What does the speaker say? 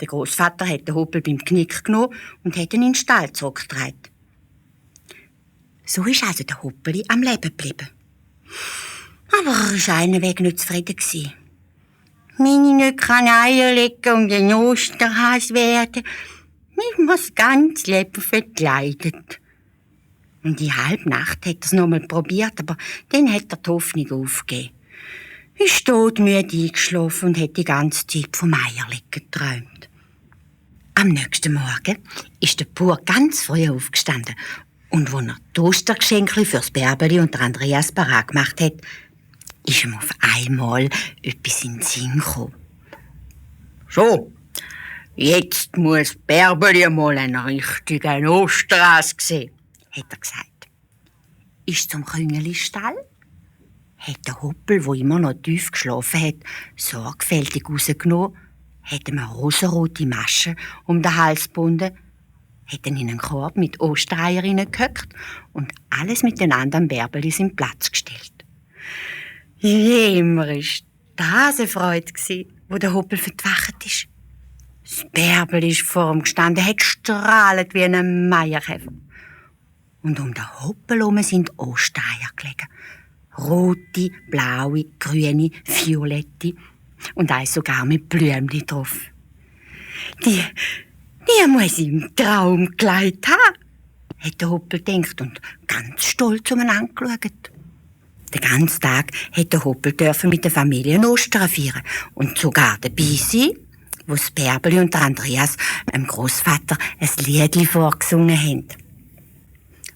Der Großvater hat den Hoppel beim Knick genommen und hat ihn in den Stall zurückgetragen. So ist also der Hoppeli am Leben geblieben. Aber er war einen Weg nicht zufrieden. Wenn ich nicht Eier legen und ein Osterhas werden, ich muss ganz Leben verkleidet. Und in halb Nacht hat er es noch mal probiert, aber dann hat er die Hoffnung aufgegeben. Er ist todmüde eingeschlafen und hat die ganze Zeit vom Eierlegen geträumt. Am nächsten Morgen ist der Bauer ganz früh aufgestanden. Und als er die Ostergeschenke fürs Bärbeli und Andreas parat gemacht hat, ist ihm auf einmal etwas in den Sinn gekommen. So, jetzt muss Bärbeli mal einen richtigen Osterhas sehen, hat er gesagt. Ist zum Küngelistall, hat der Hoppel, der immer noch tief geschlafen hat, sorgfältig rausgenommen, hat ihm eine rosarote Masche um den Hals gebunden, hat ihn in einen Korb mit Ostereiern hineingehockt und alles miteinander am Bärbeli seinen Platz gestellt. Immer war das eine Freude, wo der Hoppel verwacht ist. Das Bärbeli ist vor ihm gestanden, hat gestrahlt wie ein Meierkäfer. Und um den Hoppel herum sind Ostereier gelegen. Rote, blaue, grüne, violette und eins sogar mit Blümchen drauf. Die muss ich im Traum gelegt haben, hat der Hoppel gedacht und ganz stolz umeinander geschaut. Den ganzen Tag hat der Hoppel mit der Familie Ostern feiern und sogar dabei sein, wo das Bärbeli und der Andreas dem Großvater ein Liedli vorgesungen haben.